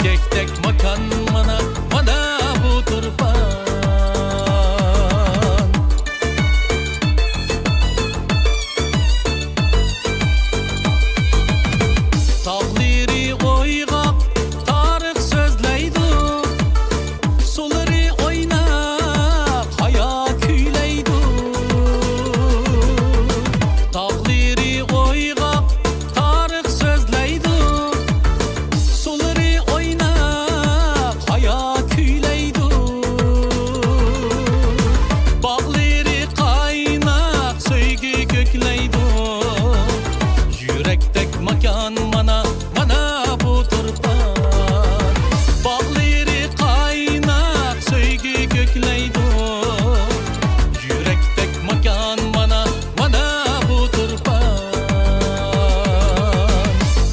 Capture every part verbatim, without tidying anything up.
ئەركەكتەك ماكان مانا، مانا بۇ تۇرپان. تاغلىرى ئويغاق، تارىخ سۆزلەيدۇ. سۇلىرى ئويناق، ھايا كۈيلەيدۇ. تاغلىرى ئويغاق، تارىخ سۆزلەيدۇ. سۇلىرى ئويناق، ھايا كۈيلەيدۇ. باغلىرى قايناق، سۆيگۈ كۆكلەيدۇ. يۈرەكتەك ماكان مانا، مانا بۇ تۇرپان. باغلىرى قايناق، سۆيگۈ كۆكلەيدۇ. يۈرەكتەك ماكان مانا، مانا بۇ تۇرپان.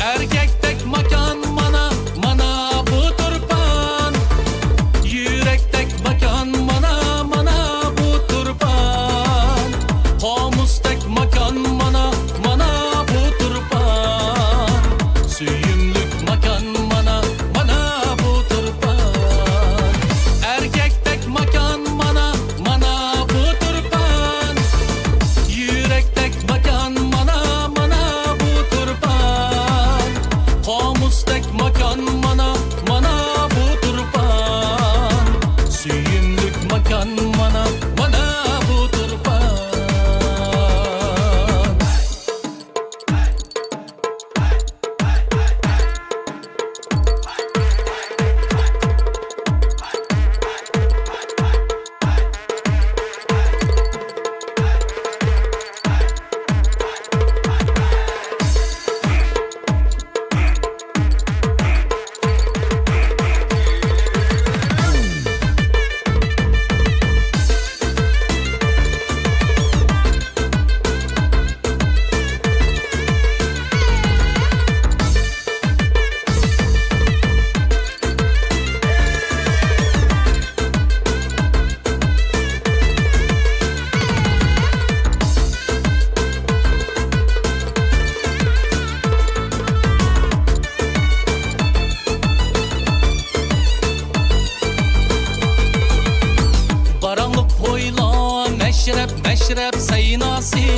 ئەركەكتەك ماكان مانا، مانا بۇ تۇرپان. يۈرەكتەك ماكان مانا، مانا بۇ تۇرپان. قامۇستەك ماكان مانا، مانا بۇ تۇرپان. سۆيۈملۈك ماكان مانا، مانا بۇ تۇرپان. ئەركەكتەك ماكان مانا، مانا بۇ تۇرپان. يۈرەكتەك ماكان مانا، مانا بۇ تۇرپان. قامۇستەك ماكان مانا، مانا بۇ تۇرپان. سۆيۈملۈك ماكان مانا، مانا بۇ تۇرپان. باراڭلىق ھويلا، مەشرەپ، مەشرەپ سەيناسى.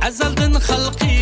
ئەزەلدىن خەلقى